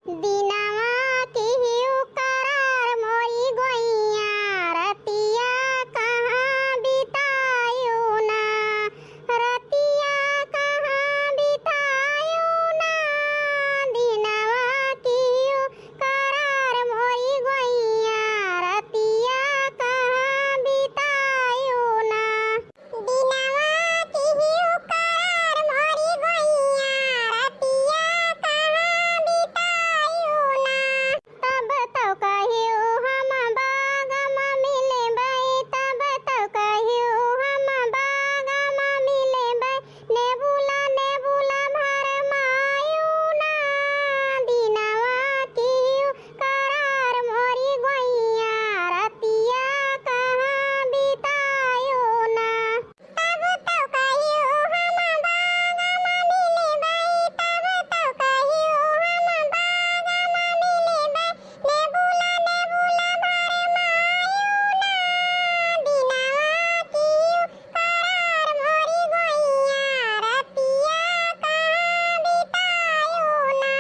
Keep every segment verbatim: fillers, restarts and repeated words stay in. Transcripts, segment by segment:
दिनवा किहियो करार मोरी गोइया, रतिया कहाँ बितायो ना, रतिया कहाँ बितायो ना, दिनवा किहियो करार मोरी गोइया, रतिया कहाँ बितायो ना। दिनवा किहियो करार मोरी गोइया, रतिया कहाँ बितायो ना। तब तो कहियो हम बाग म मिलबै, तब तो कहियो हम बाग म मिलबै, नेबुला नेबुला भरमायो ना। दिनवा किहियो करार मोरी गोइया, रतिया कहाँ बितायो ना। तब तो कहियो हम बाग म मिलबै, तब तो कहियो हम बाग म मिलबै, नेबुला नेबुला भरमायो ना। दिनवा किहियो करार मोरी गोइया, रतिया कहाँ बितायो ना।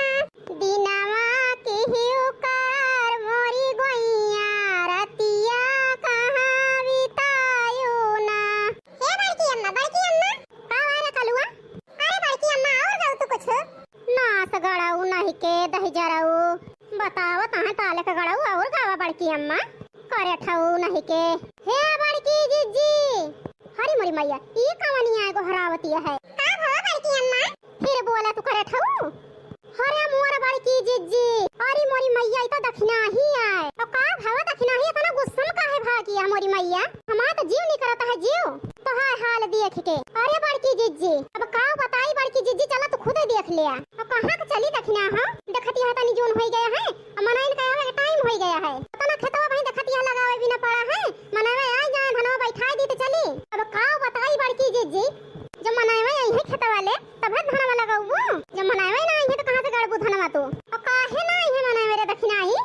दिनवा किहियो करार मोरी गोइया, रतिया कहाँ बितायो ना। हे बड़की अम्मा, बड़की अम्मा। का भवा रे कलुआ? अरे बड़की अम्मा, और गऊ तू कुछ? नास गड़ऊ नहीं के दही जरऊ। बतावत हैं ताले के गड़ऊ और गावा बड़की अम्मा। करे ठऊ नहीं के। हे बड़की जिज्जी। हरी मोरी मैया, ई कवनिया एगो हरावती है। का भवा बड़की अम्मा? फिर बोला तू करे ठऊ। अरे मोर बड़की जिज्जी, अरे मोरी मैया, ई तो दखिनाही आए। और का भवा दखिनाही, इतना गुस्सा में काहे भागी है मोरी मैया? हमार तो जीव निकरत है जीव, तोहार हाल देख के। अरे बड़की जिज्जी, अब का बताई बड़की जिज्जी, चला तू खुदे देख लिया। अब कहाँ के चली दखिना हो? देखती है तनी जून होई गया है, अब मनइन का आवे के टाइम होई गया है। इतना खेतवा वहीं देखती है लगावे बिना पड़ा है, मनवे आ जाए, धनवा बैठाई दी तो चली। अब का बताई बड़की जिज्जी, जब मनवे आई है खेतवा ले, तब है धनवा लगाऊ। जब मनवे ना आई है तो कहाँ से गड़बू धनवा तू? और काहे ना आई है मनवे रे दखिनाही?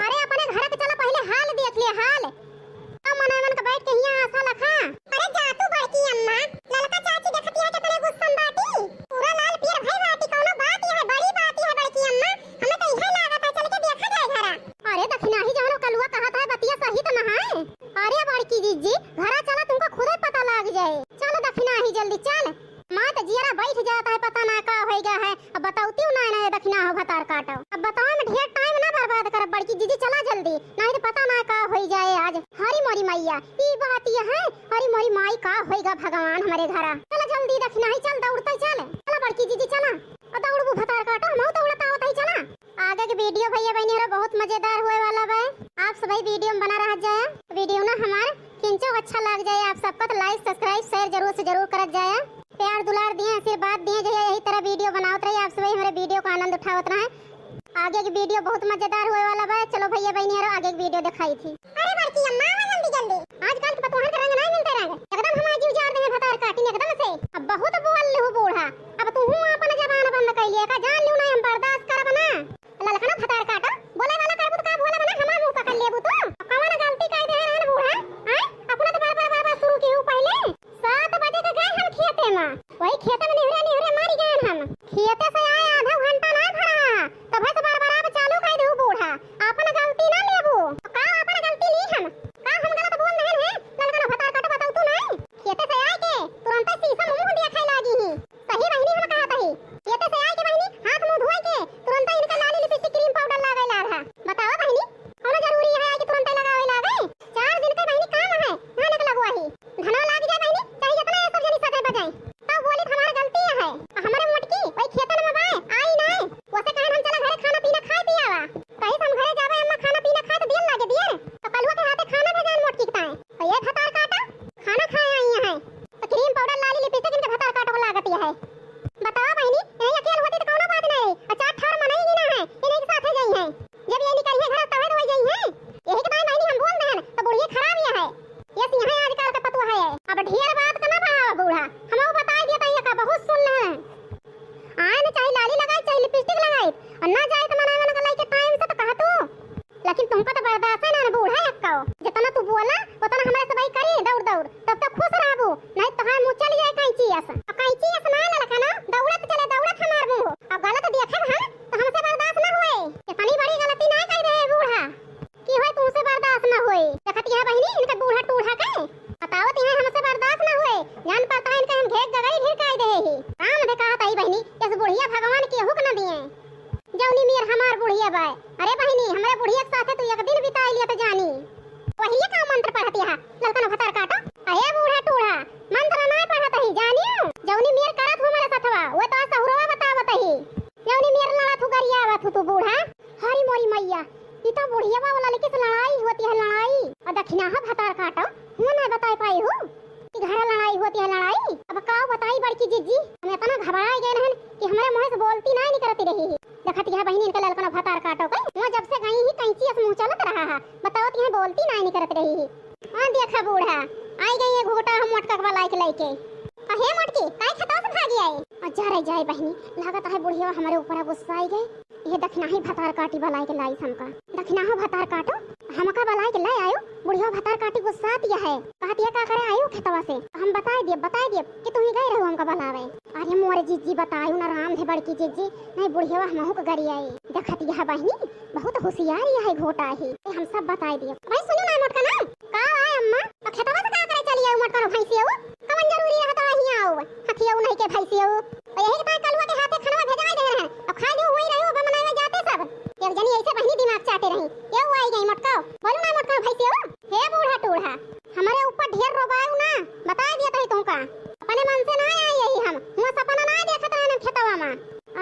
अरे अपने घर के चला पहले हाल देख ले हाल। अब मनवन के बैठ के हियाँ आशा लखा। अरे जा तू बड़की अम्मा, ललका चाची देखती है कितने गुस्सा में बाटी। पूरा लाल पियर भई बाटी, कौनो बात यह है, बड़ी बात यह है बड़की अम्मा। हमें तो यह लागत है, चल के देखा जाए घरा। अरे दखिनाही जवन कलुआ कहत है बतिया सही तो ना है। अरे बड़की जिज्जी, घरा चला, तुमको खुदे पता लाग जाए। चल दखिनाही जल्दी चल। माँ तो जियरा बैठ जाता है, पता ना का होई गया है। अब बतौती हूँ ना, ना दखिना हो भतार काटो। अब बताओ में ढेर टाइम ना बर्बाद करब बड़की जिज्जी, चला जल्दी, नहीं तो पता ना का होई जाए आज। हरी मोरी मैया, ई बात ये है, हरी मोरी माई का होई गा भगवान हमारे घरा। चला जल्दी दखिनाही चल, दौड़ते चल, चला बड़की जिज्जी चला। और दौड़बू भतार काटो, हम दौड़त आवत ही चला। आगे के वीडियो भैया बहनी हमारा बहुत मजेदार होए वाला बा। आप सभी वीडियो में बना रह जाए। वीडियो ना हमार किंचो अच्छा लग जाए आप सबका तो like, subscribe, share जरूर से जरूर करत जाए। प्यार दुलार दिए, आशीर्वाद दिए, जो यही तरह वीडियो बनावत रही, आप सभी हमारे वीडियो का आनंद उठावत रहे। आगे के वीडियो बहुत मजेदार होए वाला बा। चलो भैया बहनी हमारा आगे के वीडियो दिखाई थी। अरे बड़की अम्मा, आवा जल्दी जल्दी। आजकल के पतोहन के रंग ना मिलते रंग। एकदम हमार जीव जाड़ देहे भतार काटिन एकदम से। अब बहुत बोल लिहू बूढ़ा। अब तू हूँ अपन जबान बंद कर लिया का, जान लिहू ना हम बर्दाश्त करब ना। ललकना भतार काटो, बोले वाला करबू तो का भोला बना हमार मुंह पकड़ लेबू तू? कवन गलती कर दे रहन बूढ़ा? आय, अपना तो बार बार बार बार शुरू की हूँ पहले। सात बजे के गए हम खेते में, वही खेते में निहुरे निहुरे मर गए हम। खेते से आए आधा घंटा ना भरा, तब से बड़बड़ाब चालू कर दू बूढ़ा, अपन गलती ना लेबू। का अपन गलती ली हम? का हम गलत बोल रहे हैं? ललकना भतार काटो, बताऊ तू नहीं? खेते से आए के तुरंत शीशा में मुंह दिया खाए लागी ही। सही बहिनी हम कहत ही। खेते से आए के बहिनी हाथ मुंह धोए के तुरंत इनका लाली लिपस्टिक क्रीम पाउडर लागे लाग है। बताओ बहिनी, कौनो जरूरी है आए के तुरंत लगावे लागे? चार दिन के बहिनी काम है, धान के लगवा ही। धनवा लाग जाए बहिनी, चाहे जितना ये सब जनी सजाए बजाए। तब बोली हमार गलती है। आ हमरे मोटकी वही खेतन में बाए, आई ना। वैसे कहन हम चला घरे खाना पीना खाए पियावा। कहीं से हम घरे जावे अम्मा खाना पीना खाए तो दियल लागे दियर। तो कलुआ के हाथे खाना भेजान मोटकी के ताए। तो ये भतार काटा, खाना खाए आई है। तो क्रीम पाउडर लाली लिपस्टिक इनके भतार काटो लागत यह है। बताओ बहिनी, यही अकेल होती तो कौनो बात नहीं। आ चार ठार मनई गिना है, इन्हीं के साथे जाई है। जब ये निकली है घर तबे तो वही जाई है। यही के दाई बहिनी हम बोल देहन, तो बुढ़िया खराब यह है। ये सिंह आजकल का पतुआ है। अब ढेर बात का ना बढ़ावा बूढ़ा, हम वो बताई दिया तई का बहुत सुन ले। आए न चाहे लाली लगाई, चाहे लिपस्टिक लगाई, और ना जाए तो मना मन का लाई के टाइम से तो कहा तू। लेकिन तुमको तो बर्दाश्त है ना बूढ़ा अक्का। जितना तू बोला, उतना हमरा से भाई करी दौड़ दौड़, तब तो खुश रहबू, नहीं तो हम मुँह चल जाए कैंची अस। और कैंची अस ना ललका ना, दौड़त चले, दौड़त हमार मुँह। और गलत देखे हम, तो हमसे बर्दाश्त ना हुए। जौनी मेर हमार बुढ़िया बाय। अरे बहिनी, हमरे बुढ़िया के साथे तू एक दिन बिताई लिया त जानी। वही का मंत्र पढ़त यहा, ललकनो भतार काटो। अरे बूढ़ा टूढ़ा, मंत्र नाय पढ़त ही जानियो। जौनी मेर करत हूँ हमरे सथवा, वो तो सहुरवा बतावत ही। जौनी मेर लड़त हूँ गरियावत हूँ तू बूढ़ा। हरी मोरी मैया, ई तो बुढ़िया वाला लड़की से लड़ाई होती है, लड़ाई। और दखिना हो भतार काटो, हुआ ना बताई पाई हूँ कि घर लड़ाई होती है, लड़ाई। अब का बताई बड़की जिज्जी, हम इतना घबराए गए रहन कि हमरे मुँह से बोलती नाय निकरती रही ही। देखत यह बहिनी इनके ललकनो भतार काटो के, हुआ जब से गई ही कैंची अस मुँह चलत रहा है, बताओ तो यहाँ बोलती नाय निकरत रही ही। हाँ देखा बूढ़ा, आई गई है घोटा हम मोटका के बलाई के लइके। अहे मोटकी, काहे खेतवा से भागी आई? आ जा रे जाए बहिनी, लागत है बुढ़िया हमरे ऊपर गुस्सा आई गए। ये दखिनाही भतार काटी बलाई के लाई हमका। दखिनाहो भतार काटो, हमका बलाई के लाई आयो, बुढ़िया भतार काटी गुस्सा दिया है। कहत ये का करे आयो खेतवा से? हम बताए दिए, बताए दिए कि तू ही गए रहो हमका बलावे। अरे मोरे जिज्जी बतायो ना राम धे बड़की जिज्जी, नहीं बुढ़िया हमहू के गरी आई। देखत यह बहिनी, बहुत होशियार यह घोटा ही। ए, हम सब बताए दिए। भाई सुनो ना मोटका ना, का आए अम्मा? आ खेतवा से का करे चली आऊ मोटकनो भैंसिया उ? कवन जरूरी रहत है हियाँ आऊ? हथिया उ नहीं के भैंसिया उ। तो यही के ताई कलुआ के हाथे खनवा भेजवाई दे रहे। अब खा लियो वही रहो, अब मनावे जाते सब। एक जनी ऐसे बहिनी दिमाग चाटे रही। ये उ आई गई मोटका। बोलू ना मोटकनो भैंसिया उ। हे बूढ़ा टूढ़ा, हमरे ऊपर ढेर रोबाऊ ना, बताए दिया तही तुमका। अपने मन से ना आई यही हम। हुआ सपना ना देखत रहन खेतवा में।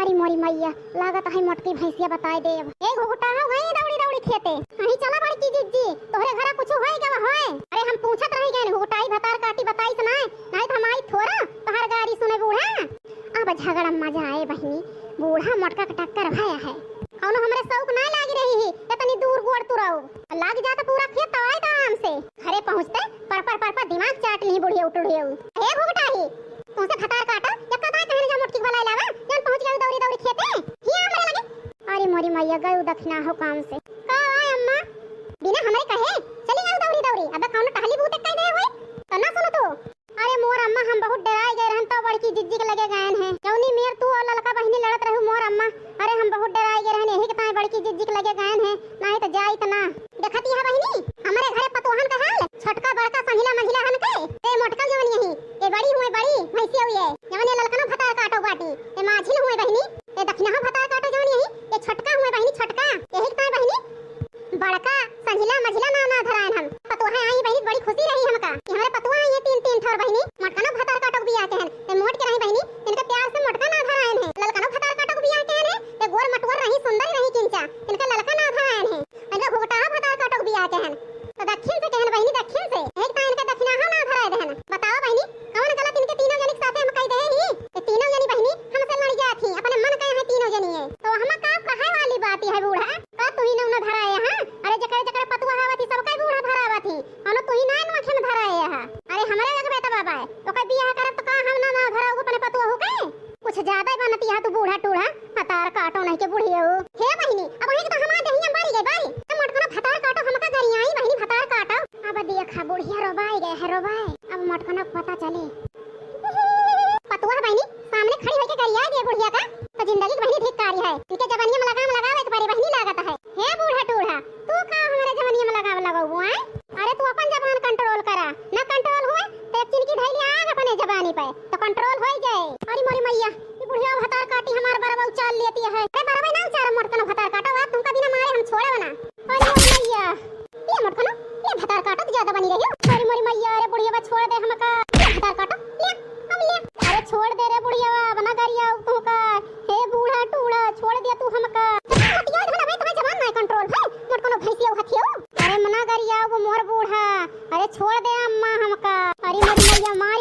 अरे मोरी मैया, लागत है मोटकी भैंसिया बताई देब। ए घुघुटा हो गई दौड़ी दौड़ी खेते। अही चला बड़की जिज्जी, तोहरे घरा कुछ होई गवा होए। अरे हम पूछत रही गए, घुघुटाई भतार काटी बताई से नाय, नाय तो हम आई थोड़ा तोहार गारी सुने बूढ़ा। अब झगड़ा मजा आए बहिनी, बूढ़ा मोटका के टक्कर भया है। कौनो हमरे शौक ना लागी रही ही, इतनी दूर गोड़ तुराऊ। लाग जात पूरा खेत तवाई तो आराम से। घरे पहुँचते पर पर पर पर दिमाग चाट ली बुढ़िया उठुढ़िया। हे घुघुटाही, तुमसे भतार काटा, जब कदा कहने जा मोटकी भलाई लावा, जन पहुँच गए दौड़ी दौड़ी खेते। हिया हमरे लगे। अरे मोरी मैया, गए दखिना हो काम से। का आए अम्मा? बिना हमरे कहे चली गए दौड़ी दौड़ी। अब कौनो टहली बूते कह दे हुए तो ना सुनो तू। अरे मोर अम्मा, हम बहुत डराए गए रहन तो बड़की जिज्जी के लगे गए हैं। जौनी मेर तू और ललका बहिनी लड़त रहू मोर अम्मा। अरे हम बहुत डराए गए रहन, यही के ताई बड़की जिज्जी के लगे गए हैं, नहीं तो जाई तो ना। देखती है बहिनी, हमरे घरे पतोहन का हाल, छोटका बड़का संझिला मंझिला हन के, ए मोटका जवन यही, ए बड़ी हुए बड़ी भैंसिया हुए, जवन ये ललकनो भतार काटो बाटी, ए माझिल हुए बहिनी, ए दखिनहो भतार काटो जवन यही, ए छोटका हुए बहिनी छोटका, यही के ताई बहिनी, बड़का संझिला मझिला ना ना धरायन हम। पतोहा आई बहिनी, बड़ी खुशी रही हमका कि हमरे पतोहा आई है तीन तीन ठौर बहिनी, मोटकनो भतार काटो बियाह के हन, ए मोट के रही बहिनी, इनके प्यार से मोटका ना धरायन है, ललकनो भतार काटो बियाह के हन है, ए गोर मटुअर रही सुंदर रही किंचा, इनके ललका ना धरायन है। अरे घुघुटाहा भतार काटो के बियाह के हन। तो दखिन से कहन बहिनी, दखिन से। एक तो इनके दखिनाहा ना धराए देहन। बताओ बहिनी, कौन गलत इनके तीनों जनी के साथे हम कह दे ही? ये तीनों जनी बहिनी हमसे लड़ गया थी, अपने मन कहे हैं तीनों जनी है। तो हम का कहे वाली बात है बूढ़ा? का तू ही ना उन्हें धराए हाँ? अरे जकरे जकरे पतुआ हवा थी, सबका बूढ़ा धरावा थी। अनो तू ही ना नखे में धराए हाँ। अरे हमरे एक बेटा बाबा है, तो कह बियाह करब तो का हम ना, ना धराऊ अपने पतुआ हो के? कुछ ज्यादा ही बनती है तू बूढ़ा टूढ़ा, भतार काटो नहीं के बुढ़ियो। हे बहिनी, अब वही तो हमार देहिया बारी गई बारी। ए मोटकनो भतार काटो, हमका गरियाई बहिनी भतार काटो। अब देखा बुढ़िया रोबाई गए है, रोबाई। अब मोटकनो के पता चली। पतुआ बहिनी सामने खड़ी होके गरियाई दे बुढ़िया का, तो जिंदगी के बहिनी धिक्कारी है। इनके जवानिया में लगाम लगावे के परी बहिनी लागत है। हे बूढ़ा टूढ़ा, तू का हमरे जवानिया में लगाम लगाऊ आए? अरे तू अपन जबान कंट्रोल करा, ना कंट्रोल हुए तो एक चिनकी धैली आग अपने जबानी पे, तो कंट्रोल हो ही जाए। अरे मोरी मैया, ये बुढ़िया भतार काटी हमार बरवा उचाल लेती है। अरे बरवा ना उचार मोटकनो भतार काटा, आज तुमका बिना मारे हम छोड़े बना। अरे मोरी मैया, ये मोटकनो, ये भतार काटो तो ज्यादा बनी रही हो। अरे मोरी मैया, अरे बुढ़िया छोड़ दे हमका। ये भतार काटो, ले, अब ले। अरे छोड़ दे रे बुढ़िया, अब ना गरिया तुमका। हे बूढ़ा टूढ़ा, छोड़ दिया तू हमका। हटिया धन भाई, तुम्हारी जबान ना कंट्रोल है। मोटकनो भैंसिया हथियो। अरे मना गरिया वो मोर बूढ़ा। अरे छोड़ दे अम्मा हमका। अरे मोरी मैया माँ।